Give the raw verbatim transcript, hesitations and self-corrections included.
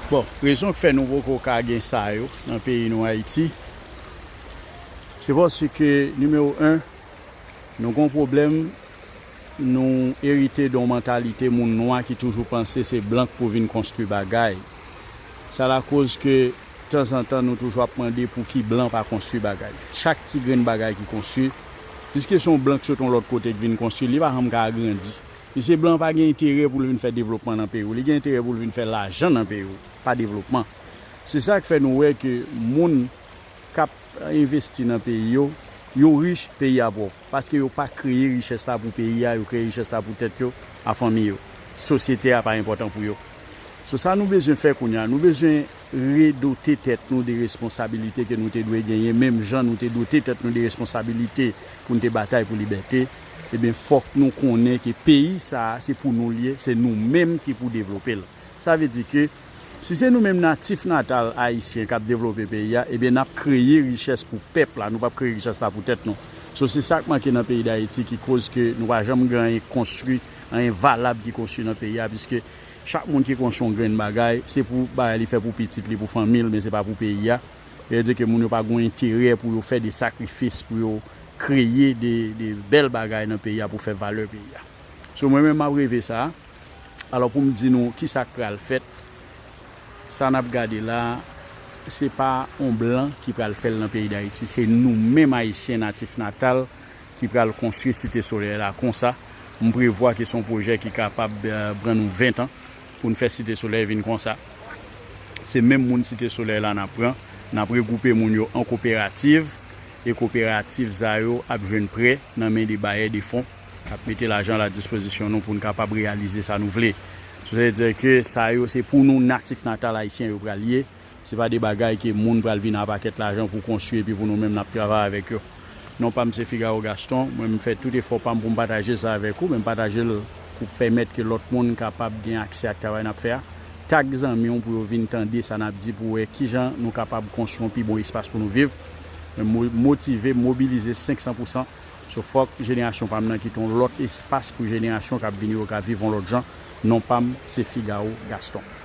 Bon, rezon k fè nou poko ka gen sa yo nan peyi nou Ayiti, se paske, nimewo en, nou gon pwoblèm, nou erite de yon mantalite moun nwa ki toujou panse se blan k pou vin konstwi bagay. Sa lakoz ke tanzantan nou toujou ap mande pou ki blan pa konstwi bagay. Chak ti grenn bagay ki konstwi, piske se yon blan k sot yon lòt kote k vin konstwi, li pa janm ka agrandi. Misye blan pa gen enterè pou l vin fè devlopman nan peyi w, li gen enterè pou l vin fè lajan nan peyi w, pa devlopman. Se sa k fè nou wè ke moun k ap envesti nan peyi yo, yo rich, peyi a pòv. Paske yo pa kreye richès la pou peyi a, yo kreye richès la pou tèt yo, a fanmi yo. Sosyete a pa enpòtan pou yo. So sa nou bezwen fè kounye a, nou bezwen redote tèt nou de responsabilite ke nou te dwe genyen, menm jan nou te dote tèt nou de responsabilite pou n te batay pou libète. Ebyen, fòk nou konnen ke peyi sa a, se pou nou l ye, se nou menm ki pou devlope l. Sa vle di ke si se nou menm natif natal ayisyen k ap devlope peyi a, ebyen n ap kreye richès pou pèp la, nou p ap kreye richès la pou tèt nou. So se sa k manke nan peyi Dayiti ki koz ke nou pa janm gen anyen konstwi, anyen valab ki konstwi nan peyi a, piske chak moun ki konstwi yon grenn bagay, se pou bagay li fè pou pitit li, pou fanmi l, men se pa pou peyi a. Vle di ke moun yo pa gen enterè pou yo fè de sakrifis, pou yo kreye de, de bèl bagay nan peyi a, pou fè valè peyi a. So mwen menm m ap reve sa. Alò pou m di nou kisa k pral fèt, sa n ap gade la, se pa yon blan ki pral fè l nan peyi Dayiti, se nou menm ayisyen natif natal ki pral konstwi Site Solèy la konsa. M prevwa ke se yon pwojè ki kapab, eh, pran nou ven tan pou n fè Site Solèy vin konsa. Se menm moun Site Solèy la n ap pran, n ap regwoupe moun yo an koperativ, e koperativ sa yo ap jwenn prè nan men de bayè de fon k ap mete lajan a la dispozisyon nou pou n kapab reyalize sa nou vle. Sa vle di ke sa yo se pou nou natif natal ayisyen yo pral ye. Se pa de bagay ke moun pral vin a pakèt lajan pou konstwi epi pou nou menm n ap travay avèk yo. Non pa m se Figaro Gaston, mwen m fè tout efò pa m pou m pataje sa avèk ou, men m pataje l pou pèmèt ke lòt moun kapab gen aksè ak travay n ap fè a. Tag zanmi w pou yo vin tande sa n ap di pou wè kijan nou kapab konstwi yon pi bon espas pou nou viv. Men mo-, motive, mobilize senk san pou san. So fòk jenerasyon pa m nan kite yon lòt espas pou jenerasyon k ap vini yo ka viv yon lòt jan. Non pa m se Figaro Gaston.